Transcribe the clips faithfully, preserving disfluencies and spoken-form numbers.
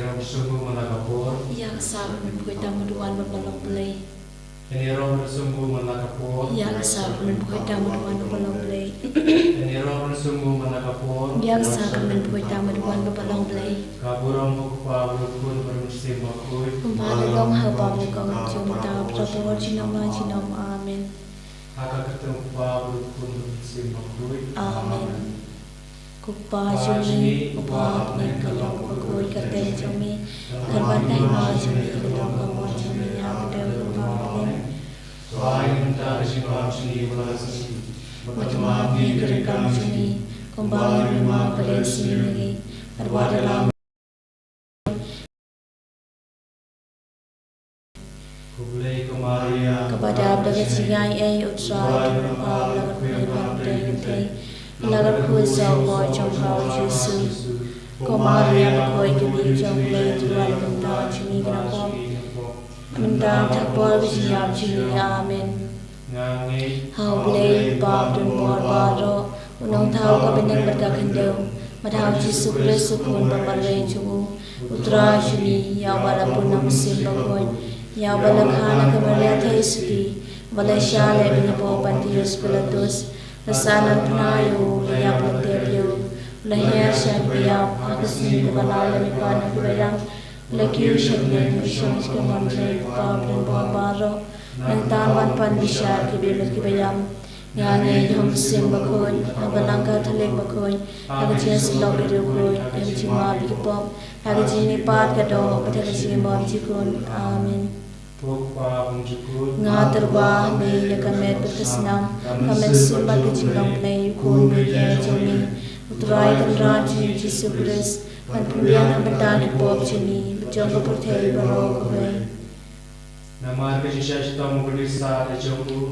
Ïa ka sap mynpoi tang ma duwan ba ba long Blei. Ïa ka sap mynpoi tang ma duwan ba ba long Blei. Ïa ka sap mynpoi tang ma duwan ba ba long Blei. Kumba la long ha ba ba kong jong ta ba ta por jinom la jinom. Amen. Ha ka kyrteng u Kpa, u Khun, u Mynsiem Bakhuid. Amen. Ko Kpa jong ngi uba ha bneng, ka long bakhuid ka kyrteng jong me. Kan wan ka hima jong me, ka long ka mon jong me ha ka kyrteng u Kpa. Ai mynta ka jingbam jong ngi ba la shisha. Bad ka map ngi ka ryngkang jong ngi kumba ngi map ba la shisha ngi. Bad wat ïalam kaba dap da ka jingai ei, U Trai, kaba la ka khuid bad ka khuid, la ka khuid sa u Jisu. Ko Maria bakhuid, ka Mei jong U Blei, to ïalam ïa ngi ki kynthei, mynta bad ha ka por ka jingïap jong ngi. Amen. Ha U Blei U Kpa badonbor baroh, U Nongthaw ka bneng bad ka khyndew, bad ha U Jisu Khrist U Khun ba marwei jong U, U Trai jong ngi, ïa uba la bun na U Mynsiem Bakhuid, ïa uba la kha na ka Maria Theisotti, uba la shah leh bad u nongpop Pontius Pilatus, la sahnarphna ïa U, la ïap, la tep ïa U, la her sha ki baïap, ha ka sngi kaba lai la mihpat na ki baïap, la kiew sha bneng, la shong sha ka mon U Blei U Kpa badonbor baroh. Nangta un wan pan bishar kiba im bad kiba ïap. Nga ngeit ha U Mynsiem Bakhuid, ha ka Balang Katholik bakhuid, ha ka jingïasyllok baroh khuid, ha ka jingmap ïa ki pop, ha ka jingmihpat ka doh, bad ha ka jingim baymyrkhong. Amen. Nga tyrwa ha Me ïa ka met bad ka snam, ka mynsiem bad ka jinglong Blei, U Khun baieit jong Me, U Trai Kynrad jong ngi U Jisu Khrist, ban pynbiang na ka bynta ki pop jong ngi bad jong ka pyrthei baroh kawei. Namar ka jingshah shitom u Khrist,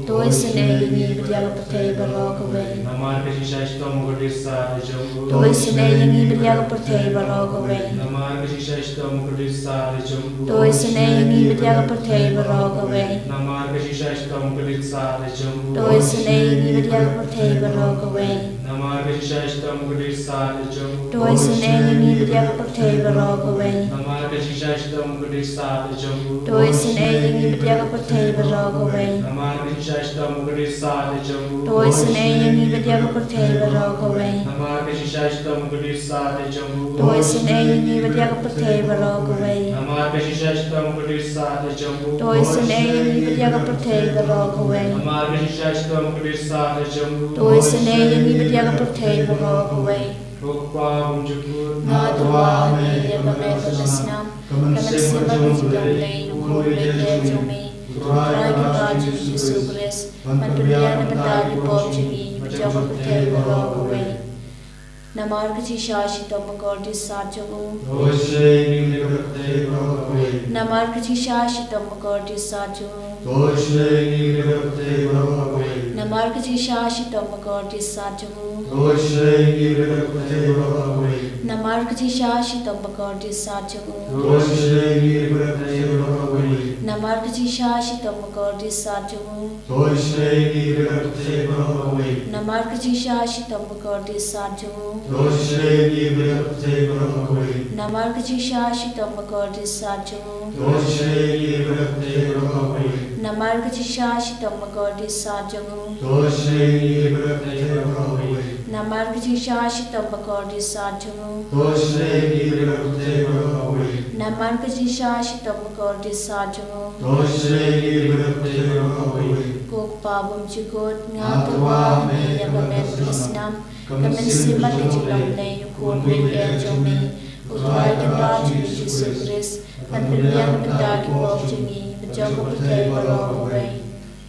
to isynei ïa ngi bad ïa ka pyrthei baroh kawei. Namar ka jingshah shitom u Khrist, to isynei ïa ngi bad ïa ka pyrthei baroh kawei. Namar ka jingshah shitom u Khrist, to isynei ïa ngi bad ïa ka pyrthei baroh kawei. Namar ka jingshah shitom u Khrist, to isynei ïa ngi bad ïa ka pyrthei baroh kawei. Namar ka jingshah shitom u Khrist, to isynei ïa ngi bad ïa ka pyrthei baroh kawei. Namar ka jingshah shitom u Khrist, to isynei ïa ngi bad ïa ka pyrthei baroh kawei. Namar ka jingshah shitom u Khrist, to isynei ïa ngi bad ïa ka pyrthei baroh kawei. Namar ka jingshah shitom u Khrist, to isynei ïa ngi bad ïa ka pyrthei baroh kawei. Namar ka jingshah shitom u Khrist, to isynei ïa ngi bad ïa ka pyrthei baroh kawei. Namar ka jingshah shitom u Khrist, to isynei ïa ngi bad ïa ka pyrthei baroh kawei. Ko Kpa bymjukut, nga tyrwa ha Me ïa ka met bad ka snam, ka mynsiem bad ka jinglong Blei, U Khun baieit jong Me, U Trai Kynrad jong ngi U Jisu Khrist, ban pynbiang na ka bynta ki pop jong ngi bad jong ka pyrthei baroh kawei. Namar ka jingshah shitom bakordit sat jong U. To isynei ïa ngi bad ïa ka pyrthei baroh kawei. Namar ka jingshah shitom bakordit sat jong U. To isynei ïa ngi bad ïa ka pyrthei baroh kawei. Namar ka jingshah shitom bakordit sat jong U. To isynei ïa ngi bad ïa ka pyrthei baroh kawei. Namar ka jingshah shitom bakordit sat jong U. To isynei ïa ngi bad ïa ka pyrthei baroh kawei. Namar ka jingshah shitom bakordit sat jong U. To isynei ïa ngi bad ïa ka pyrthei baroh kawei. Namar ka jingshah shitom bakordit sat jong U. To isynei ïa ngi bad ïa ka pyrthei baroh kawei. Namar ka jingshah shitom bakordit sat jong U. To isynei ïa ngi bad ïa ka pyrthei baroh kawei. Namar ka jingshah shitom bakordit sat jong U. To isynei ïa ngi bad ïa ka pyrthei baroh kawei. Namar ka jingshah shitom bakordit sat jong U. To isynei ïa ngi bad ïa ka pyrthei baroh kawei. Namar ka jingshah shitom bakordit sat jong U. To isynei ïa ngi bad ïa ka pyrthei baroh kawei. Ko Kpa bymjukut, nga tyrwa ha Me ïa ka met bad ka snam, ka mynsiem bad ka jinglong Blei, U Khun baieit jong Me, U Trai Kynrad jong ngi U Jisu Khrist, ban pynbiang na ka bynta ki pop jong ngi bad jong ka pyrthei baroh kawei.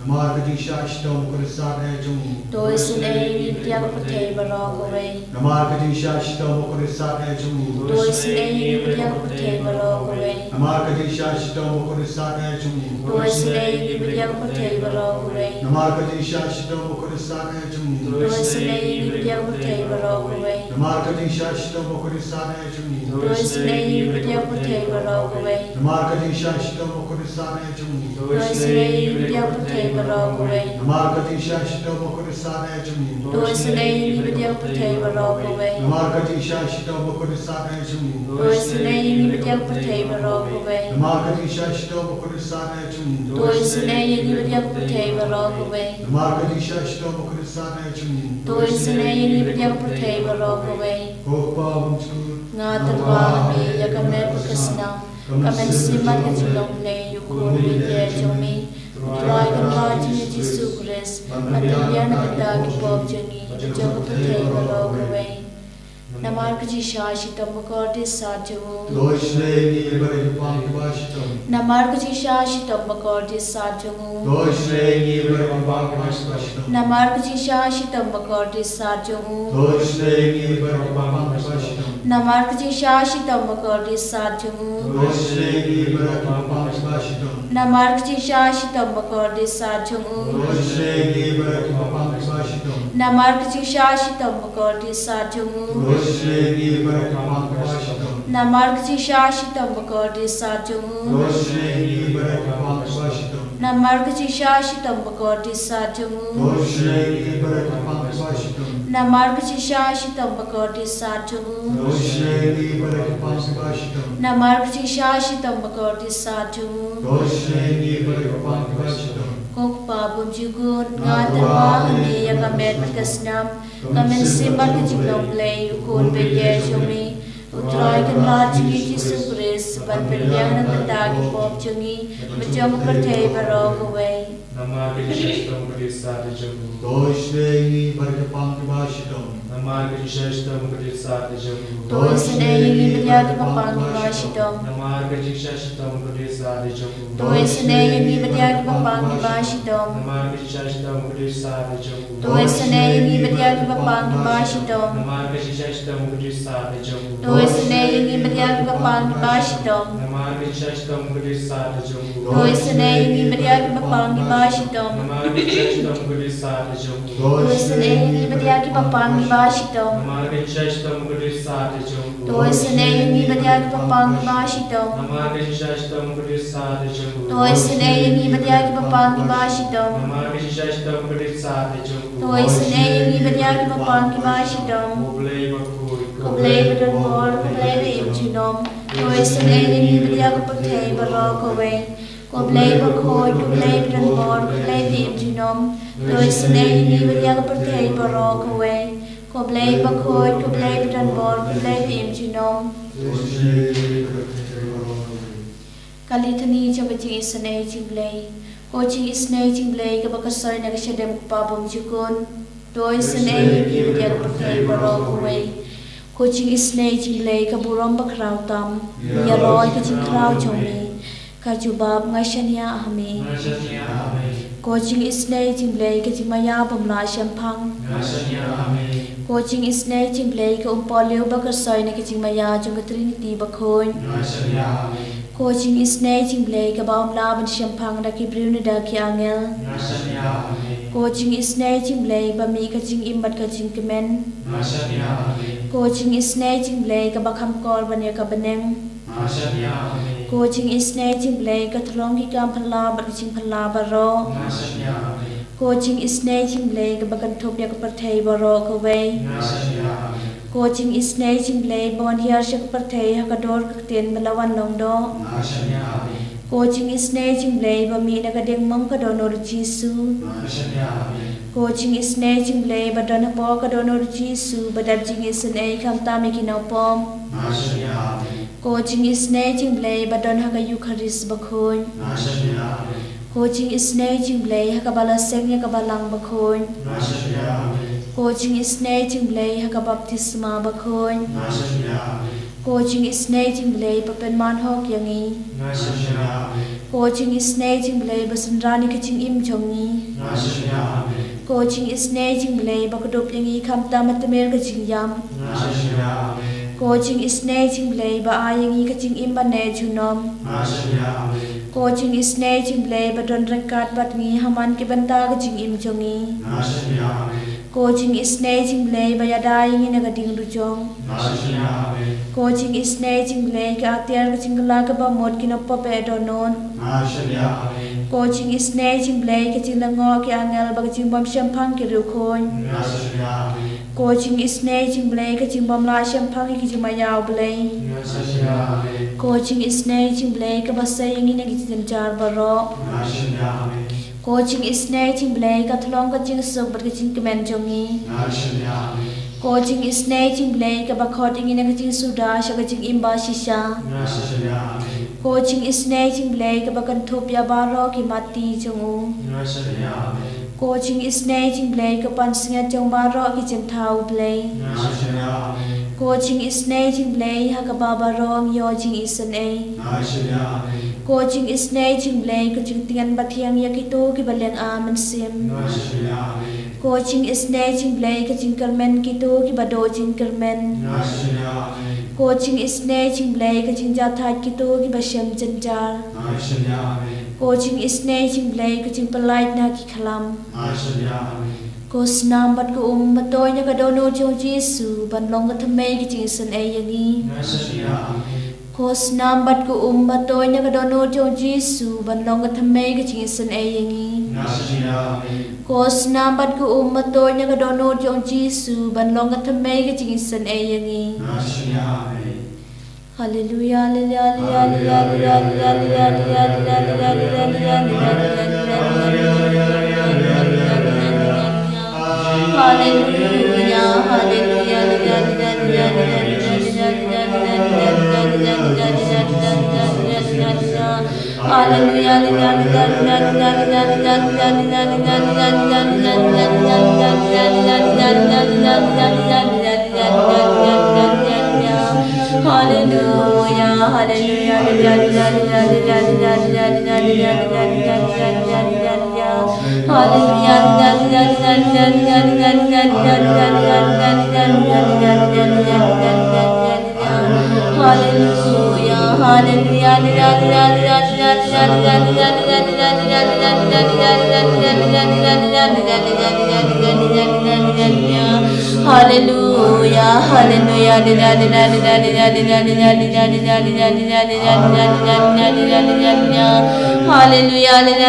Namar ka jingshah shitom bakordit sat jong U. To isynei ïa ngi bad ïa ka pyrthei baroh kawei. Namar ka jingshah shitom bakordit sat jong U. To isynei ïa ngi bad ïa ka pyrthei baroh kawei. Namar ka jingshah shitom bakordit sat jong U. To isynei ïa ngi bad ïa ka pyrthei baroh kawei. Namar ka jingshah shitom bakordit sat jong U. To isynei ïa ngi bad ïa ka pyrthei baroh kawei. Namar ka jingshah shitom bakordit sat jong U. To isynei ïa ngi bad ïa ka pyrthei baroh kawei. Namar ka jingshisha shitom bakordit satia jong ngi. To isynei ïa ngi bad ïa ka pyrthei baroh kawei. Namar ka jingshisha shitom bakordit satia jong ngi. To isynei ïa ngi bad ïa ka pyrthei baroh kawei. Namar ka jingshisha shitom bakordit satia jong ngi. To isynei ïa ngi bad ïa ka pyrthei baroh kawei. Namar ka jingshisha shitom bakordit satia jong ngi. To isynei ïa ngi bad ïa ka pyrthei baroh kawei. Namar ka jingshisha shitom bakordit satia jong ngi. To isynei ïa ngi bad ïa ka pyrthei baroh kawei. Ko Kpa bymjukut. Nga tyrwa ha me ïa ka met bad ka snam. Ka mynsiem bad ka jinglong Blei ïa u khun baieit jong me. U Trai Kynrad jong ngi Jisu Khrist. Ban pynbiang na ka bynta ki pop jong ngi. Jong ka pyrthei baroh kawei. Namar ka jingshisha shitom bakordit sat jong u. To isynei ïa ngi bad ïa ki bapang kiba shitom. Namar ka jingshisha shitom bakordit sat jong u. To isynei ïa ngi bad ïa ki bapang kiba shitom. Namar ka jingshisha shitom bakordit sat jong u. To isynei ïa ngi bad ïa ki bapang kiba shitom. Namar ka jingshisha shitom bakordit sat jong u. To isynei ïa ngi bad ïa ki bapang kiba shitom. Namar ka jingshisha shitom bakordit sat jong u. To isynei ïa ngi bad ïa ki bapang kiba shitom. Namar ka jingshisha shitom bakordit sat jong u. To isynei ïa ngi bad ïa ki bapang kiba shitom. Namar ka jingshisha shitom bakordit sat jong u. To isynei ïa ngi bad ïa ki bapang kiba shitom. Namar ka jingshisha shitom bakordit sat jong u. To isynei ïa ngi bad ïa ki bapang kiba shitom. Namar ka jingshisha shitom bakordit sat jong u. To isynei ïa ngi bad ïa ki bapang kiba shitom. Namar ka jingshisha shitom bakordit sat jong u. To isynei ïa ngi bad ïa ki bapang kiba shitom. Ko Kpa bymjukut, nga tyrwa ha me ïa ka met bad ka snam. Ka mynsiem bad ka jinglong Blei ïa u khun baieit jong me. U Trai Kynrad jong ngi Jisu Khrist. Ban pynbiang na ka bynta ki pop jong ngi. Bad jong ka pyrthei baroh kawei. Namar ka jingshisha shitom bakordit satia jong u. To isynei ïa ngi bad ïa ki bapang kiba shitom. Namar ka jingshisha shitom bakordit satia jong u. To isynei ïa ngi bad ïa ki bapang kiba shitom. Namar ka jingshisha shitom bakordit satia jong u. To isynei ïa ngi bad ïa ki bapang kiba shitom. Namar ka jingshisha shitom bakordit satia jong u. To isynei ïa ngi bad ïa ki bapang kiba shitom. Namar ka jingshisha shitom bakordit satia jong u. To isynei ïa ngi bad ïa ki bapang kiba shitom. Namar ka jingshisha shitom bakordit satia jong u. To isynei ïa ngi bad ïa ki bapang kiba shitom. Namar ka jingshisha shitom bakordit satia jong u. To isynei ïa ngi bad ïa ki bapang kiba shitom. Namar ka jingshisha shitom bakordit satia jong u. To isynei ïa ngi bad ïa ki bapang kiba shitom. Namar ka jingshisha shitom bakordit satia jong u. To isynei ïa ngi bad ïa ki bapang kiba shitom. Namar ka jingshisha shitom bakordit satia jong u. To isynei ïa ngi bad ïa ki bapang kiba shitom. Ko Blei bakhuid, ko Blei badonbor, ko Blei ba im junom. To isynei ïa ngi bad ïa ka pyrthei baroh kawei. Ko Blei bakhuid, ko Blei badonbor, ko Blei ba im junom. To isynei ïa ngi bad ïa ka pyrthei baroh kawei. Ko Blei bakhuid, ko Blei badonbor, ko Blei ba im junom. Ka Litany jong ka jingisynei jong u Blei. Ko jingisynei jong u Blei kaba khuid na ka shadem u Kpa bymjukut. To isynei ïa ngi bad ïa ka pyrthei baroh kawei. Ko jingisynei jong u Blei ka burom bakhraw tam. Ïaroh ïa ka jingkhraw jong me. Ka jubab, nga shaniah ha me. Nga shaniah ha me. Ko jingisynei jong u Blei ka jingmaïa bym lah shemphang. Nga shaniah ha me. Ko jingisynei jong u Blei ka umpohliew ba khuid na ka jingmaïa jong ka Trinity bakhuid. Nga shaniah ha me. Ko jingisynei jong u Blei kaba ym lah ban shemphang da ki briew ne da ki angel. Nga shaniah ha me. Ko jingisynei jong u Blei ba mih ka jingim bad ka jingkmen. Nga shaniah ha me. Ko jingisynei jong u Blei kaba kham kor ban ïa ka bneng. Nga shaniah ha me. Ko jingisynei jong u Blei ka tyrlong ki kam phylla bad ka jingphylla baroh. Nga shaniah ha me. Ko jingisynei jong u Blei kaba kynthup ïa ka pyrthei baroh kawei. Nga shaniah ha me. Ko jingisynei jong u Blei ba wan hiar sha ka pyrthei ha ka dur ka ktien ba la wan long doh. Nga shaniah ha me. Ko jingisynei jong u Blei ba mih na ka diengmong ka dohnud u Jisu. Nga shaniah ha me. Ko jingisynei jong u Blei ba don hapoh ka dohnud u Jisu ba dap jingisynei khamtam ïa ki nongpop. Nga shaniah ha me. Ko jingisynei jong u Blei ba don ha ka Eukharist bakhuid. Nga shaniah ha me. Ko jingisynei jong u Blei ha kaba la seng ïa ka balang bakhuid. Nga shaniah ha me. Ko jingisynei jong u Blei ha ka baptisma bakhuid. Nga shaniah ha me. Ko jingisynei jong u Blei ba pynman hok ïa ngi. Nga shaniah ha me. Ko jingisynei jong u Blei ba synran ïa ka jingim jong ngi. Nga shaniah ha me. Ko jingisynei jong u Blei ba kdup ïa ngi khamtam ha tmier ka jingïap. Nga shaniah ha me. Ko jingisynei jong u Blei ba ai ïa ngi ka jingim ba neh junom. Nga shaniah ha me. Ko jingisynei jong u Blei ba don ryngkat bad ngi ha man ki bynta ka jingim jong ngi. Nga shaniah ha me. Ko jingisynei jong U Blei ba ïada ïa ngi na ka diengdujong. Nga shaniah, Amen. Ko jingisynei jong U Blei, ka atiar ka jingkylla kaba mut ki nongpop eh dohnud. Nga shaniah, Amen. Ko jingisynei jong U Blei, ka jinglyngngoh ki angel bad ka jingbym shemphang ki riewkhuid. Nga shaniah, Amen. Ko jingisynei jong U Blei, ka jingbym lah shemphang ïa ki jingmaïa U Blei. Nga shaniah, Amen. Ko jingisynei jong U Blei, kaba sei ïa ngi na ki jingjynjar baroh. Nga shaniah, Amen. Ko jingisynei jong U Blei, ka thlong ka jingsuk bad ka jingkmen jong ngi. Nga shaniah, Amen. Ko jingisynei jong U Blei, kaba khot ïa ngi na ka jingsuda sha ka jingim bashisha. Nga shaniah, Amen. Ko jingisynei jong U Blei, kaba kynthup ïa baroh ki matti jong u. Nga shaniah, Amen. Ko jingisynei jong U Blei, ka pansngiat jong baroh ki jingthaw U Blei. Nga shaniah, Amen. Ko jingisynei jong U Blei, ha kaba baroh ngi ïoh jingisynei. Nga shaniah, Amen. Ko jingisynei jong U Blei, ka jingtngen bathiang ïa kito kiba lynga mynsiem. Nga shaniah, Amen. Ko jingisynei jong U Blei, ka jingkyrmen kito kiba duh jingkyrmen. Nga shaniah, Amen. Ko jingisynei jong U Blei, ka jingjahthait kito kiba shem jynjar. Nga shaniah, Amen. Ko jingisynei jong U Blei, ka jingpyllait na ki khlam. Nga shaniah, Amen. Ko snam bad ka um ba toit na ka dohnud jong U Jisu, ban long ka thymmei ka jingisynei ïa ngi. Nga shaniah, Amen. Ko snam bad ka um ba toit na ka dohnud jong U Jisu, ban long ka thymmei ka jingisynei ïa ngi. Nga shaniah, Amen. Ko snam bad ka um ba toit na ka dohnud jong U Jisu, ban long ka thymmei ka jingisynei ïa ngi. Nga shaniah, Amen. Haleluya, haleluya, haleluya, haleluya, haleluya, haleluya. Haleluya, haleluya, haleluya, haleluya. Haleluya, haleluya, haleluya. Haleluya, haleluya, haleluya. Haleluya, haleluya, haleluya. Haleluya, haleluya. Haleluya, haleluya.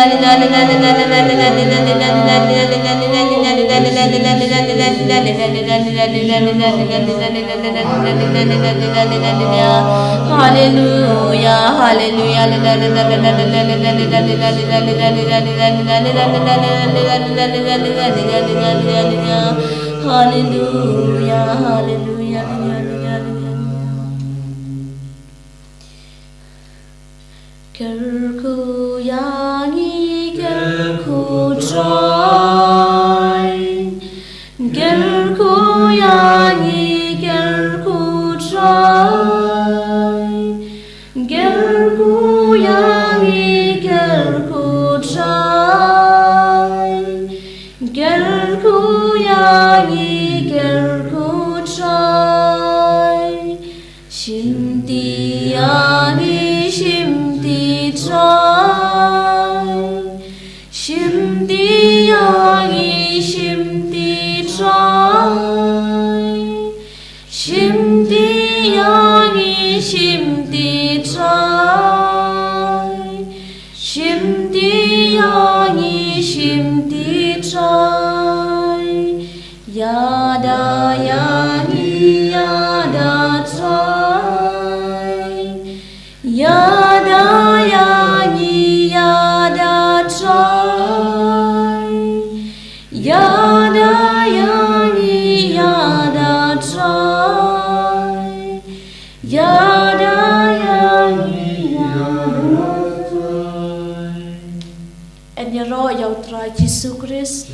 Haleluya, haleluya. Haleluya, haleluya. Kyrkhu ïa ngi, kyrkhu Trai. Kyrkhu ïa ngi, kyrkhu Trai. Kyrkhu ïa ngi, kyrkhu Trai. Kyrkhu ïa ngi, kyrkhu Trai. Shimti ïa ngi, shimti Trai. Shimti ïa ngi, shimti Trai. Shimti ïa ngi, shimti Trai. Shimti ïa ngi, shimti Trai. Ïada ïa ngi, ïada Trai. Ïada ïa ngi, ïada Trai. Ïada ïa ngi, ïada Trai. Ïada ïa ngi, ïada Trai. Yn ïaroh ïa U Trai Jisu Khrist.